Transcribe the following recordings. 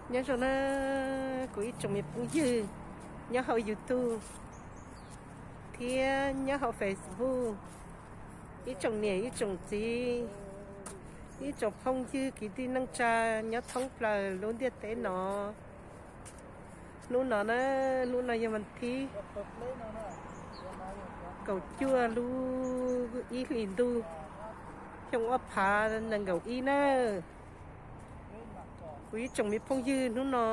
Nyob zoo na, kuv ib tsoom me phooj ywg nyob hauv YouTube thiab nyob hauv Facebook, ib tsoom niam ib tsoom txiv, ib tsoom phooj ywg kwv tij neej tsa nyob thoob plaws lub ntiaj teb no. Hnub no na, hnub no yog vas thib kaum cuaj lub ib hlis ntuj, xyoo ob phav nees nkaum ib na. Kuv ib tsoom me phooj ywg hnub no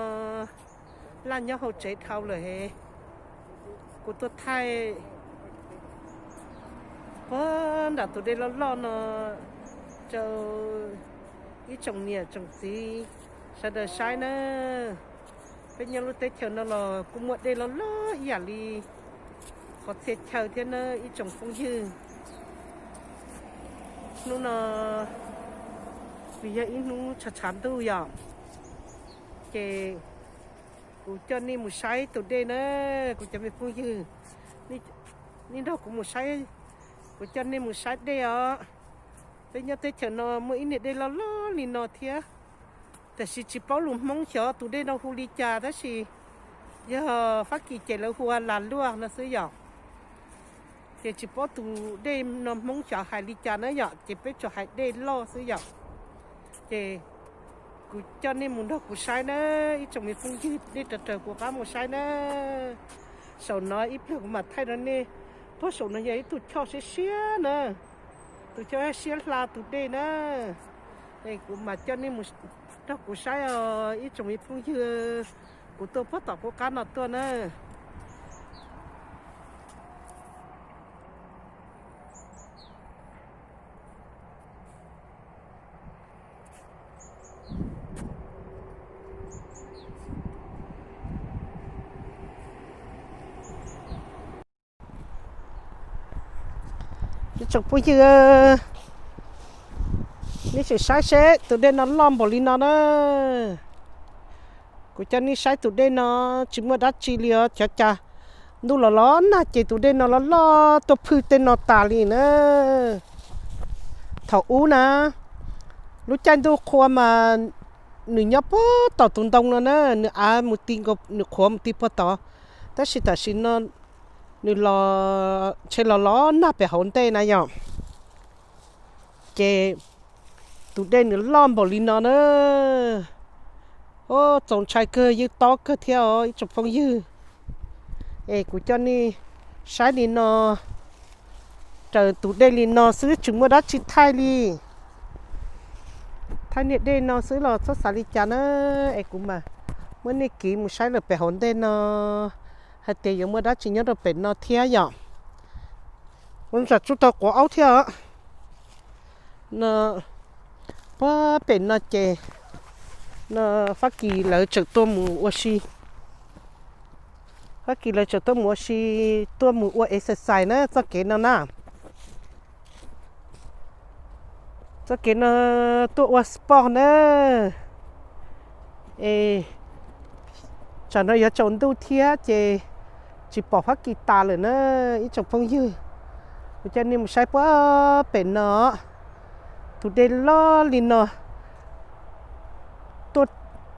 laj nyob hauv tsev dhau lawm he, kuv tuaj thaij puag nram tus dej loj loj no rau ib tsoom niam tsoom txiv sawv daws saib na. Peb nyob lub teb chaws no los kuj muaj dej loj loj ib yam li qhov txhia chaw thiab na ib tsoom phooj ywg. Hnub no nws yog ib hnub tshav tshav ntuj yom, ces kuv coj nej mus saib tus dej na, kuv cov me phooj ywg, nej nrog kuv mus saib, kuv coj nej mus saib dej os. Peb nyob teb chaws no muaj ib niag dej loj loj li no thiab, tiam sis tsis paub lus Hmoob xyov tus dej no hu li cas tab sis yog Fab Kis ces lawv hu ua Las Luaj no xwb yom. Ces tsis paub tus dej no Hmoob xyov hais li cas na yom, ces peb tsuas hais dej loj xwb yom. Ces kuv coj nej mus nrog kuv saib na, ib tsoom me phooj ywg nej raws raws kuv qab mus saib na. Saum no ib pliag kuv mam thaij rau nej, puag saum no yog ib tug choj siab siab na, tus choj siab hla tus dej na. Es kuv mam coj nej mus nrog kuv saib os ib tsoom me phooj ywg, kuv tuaj puag tom qub qab no tuaj na. Ib tsoom phooj ywg, nej sim saib seb tus dej no loj npaum li no na. Kuv coj nej saib tus dej no tsis muaj dab tsi li os, cov cas ntuj los los nag ces tus dej no los loj tuaj phwj tej no tas li na. Thaum ub na, lub caij ntuj qhua mas nws nyob puag tom tus ntoo no na, nws av mus ti nkaus, nws qhuav mus ti puag tod. Tab sis tam sim no nws los ntshe los los nag pem hauv ntej na yom. Ces tus dej nws loj npaum li no na. Txaus ntshai kawg, yeej tob kawg thiab os ib tsoom phooj ywg. Es kuv coj nej saib li no, raws tus dej li no xwb tsis muaj dab tsi thaij li. Thaij niag dej no xwb los txhob xav li cas na. Es kuv mam muab nej kiv mus saib lawm pem hauv ntej no, hais tias yuav muaj dab tsi nyob rau pem no thiab yom. Ua ntsav tsuj tau quav aub thiab os. No, puag pem no ces no Fab Kis lawv tseem tuaj mus ua si. Fab Kis lawv tseem tuaj mus ua si, tuaj mus ua exercise na txoj kev no na. Txoj kev no tuaj ua sport na. Es tsam no yuav tsaus ntuj thiab ces tsis pom Fab Kis tas lawm na ib tsoom phooj ywg. Kuv coj nej mus saib puag pem no, tus dej loj li no,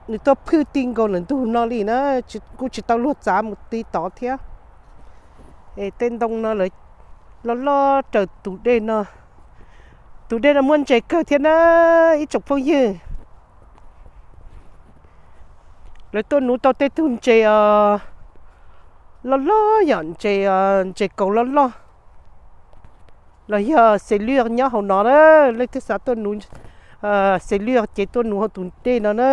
nws tuaj phwj ti nkaus lawm ntug no li na, kuj tsis tau luag txav mus ti tod thiab. Es tej ntoo no lawv loj loj raws tus dej no. Tus dej no muaj ntses kawg thiab na ib tsoom phooj ywg. Lawv tuaj nuv tau tej tug ntses loj loj yom, ntses, ntses kaus loj loj, los yog xes lwj nyob hauv no na. Leej twg xav tuaj nuv xes lwj ces tuaj nuv hauv tus dej no na.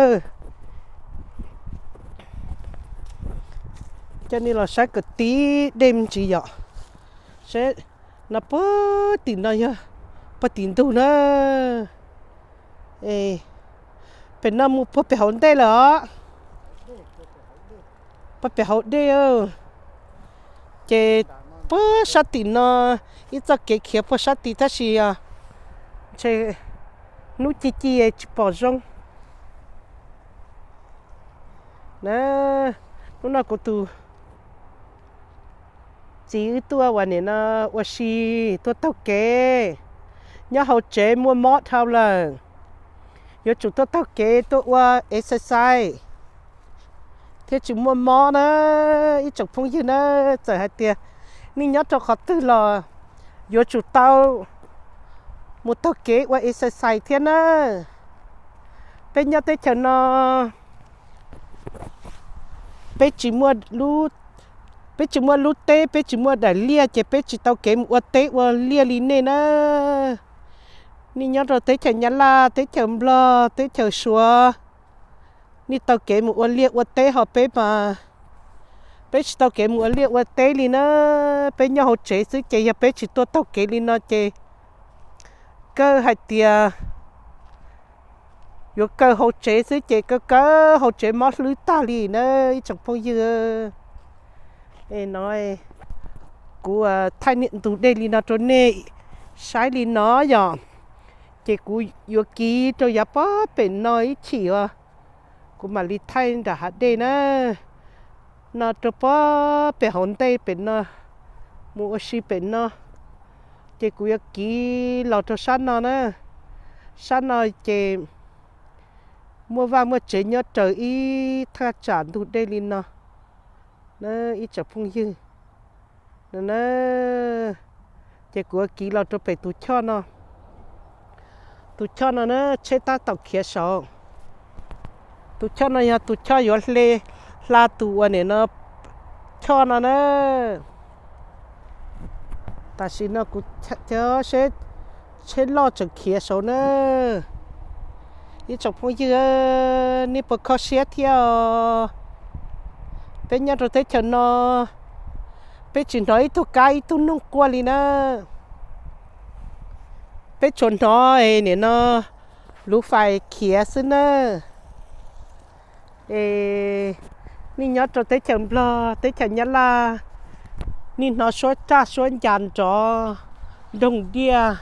Coj nej los saib kom tib dej me ntsis yom. Saib no puag tim no yog puag tim ntug na. Pem no mus puag pem hauv ntej lawm os. Puag pem hauv dej, ces puag sab tim no ib txoj kev khiav puag sab tid tab sis ntshe hnub ci ci tsis pom zoo na. Hnub no kuv tus txiv wb tuaj ua nim no ua si, tuaj taug kev. Nyob hauv tsev muaj mob dhau lawm, yuav tsum tuaj taug kev tuaj ua exercise. thiab tsis muaj mob na, ib tsoom phooj ywg na. Txawm hais tias nej nyob rau qhov twg los yuav tsum tau mus taug kev ua exercise thiab na. Peb nyob teb chaws no peb tsis muaj lub teb, peb tsis muaj daim liaj, ces peb tsis tau kev mus ua teb ua liaj li nej na. Nej nyob rau teb chaws Nyab Laj, teb chaws Nplog, teb chaws Suav, nej tau kev mus ua liaj ua teb, ho peb mas peb tsis tau kev mus ua liaj ua teb li na. Peb nyob hauv tsev xwb, ces yog peb tsis tuaj taug kev li no ces kawg hais tias yuav kaw hauv tsev xwb ces kaw kaw hauv tsev mob hlwb tag li na, ib tsoom phooj ywg. No kuv thaij ntug dej li no rau nej saib li no yom, ces kuv yuav kiv rau yav pob pem no ib chim os, kuv mam li thaij nram hav dej na. No rau pob pem hauv ntej pem no, mus ua si pem no, ces kuv yuav kiv los rau sab no na. Sab no ces muaj vaj muaj tsev nyob raws ib thaj tsam ntug dej li no na, ib tsoom phooj ywg. Ces kuv yuav kiv los rau pem tus choj no. Tus choj no na, tsheb tab tom khiav saud. Tus choj no yog tus choj yuav hle hla tus uas nim no choj no na. Tam sim no kuv cov seb tsheb loj tseem khiav saud na. Ib tsoom phooj ywg, nej puas kho siab thiab os? Peb nyob rau teb chaws no, peb tsis hnov ib tug kab ib tug noog quaj li na. Peb tsuas hnov nim no luv fais khiav xwb na. Es nej nyob rau teb chaws Nplog, teb chaws Nyab Laj, nej hnov suab raj suab ncas nrov nroog diaj,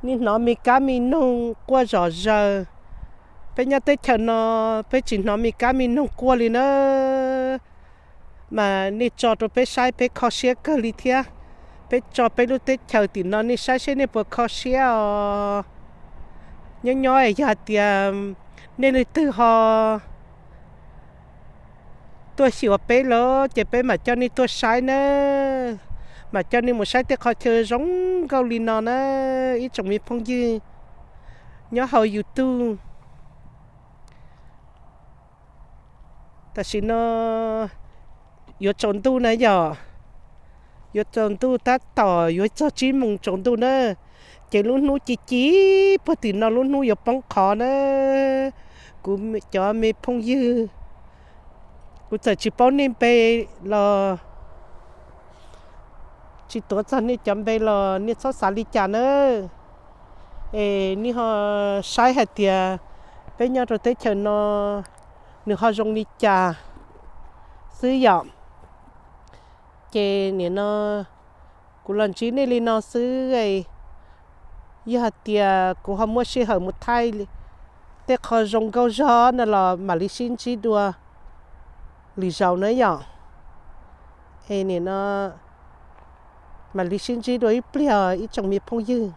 nej hnov me kab me noog quaj zom zaws. Peb nyob teb chaws no, peb tsis hnov me kab me noog quaj li na. Mas nej tso rau peb saib peb kho siab kawg li thiab. Peb tso peb lub teb chaws tim no nej saib seb nej puas kho siab os. Nyob nyob yog hais tias nej leej twg ho tuaj xyuas peb lawm ces peb mam coj nej tuaj saib na. Mam coj nej mus saib tej qhov chaw zoo nkauj li no na, ib tsoom me phooj ywg nyob hauv YouTube. Tam sim no yuav tsaus ntuj na yom, yuav tsaus ntuj tab tom yuav txog tsib moos tsaus ntuj na, ces lub hnub ci ci puag tim no lub hnub yuav poob qho na. Kuv cov me phooj ywg, kuv txawm tsis paub nej npe los tsis tuav txog nej cov npe los nej txhob xav li cas na. Es nej ho saib hais tias peb nyob rau teb chaws no nws ho zoo li cas xwb yom. Ces nim no kuv los ntsib nej li no xwb, yog hais tias kuv ho muaj sij hawm mus thaij tej qho zoo nkauj zog no los mam li sib ntsib dua lwm zaus na yom. Es nim no mam li sib ntsib dua ib pliag ib tsoom me phooj ywg.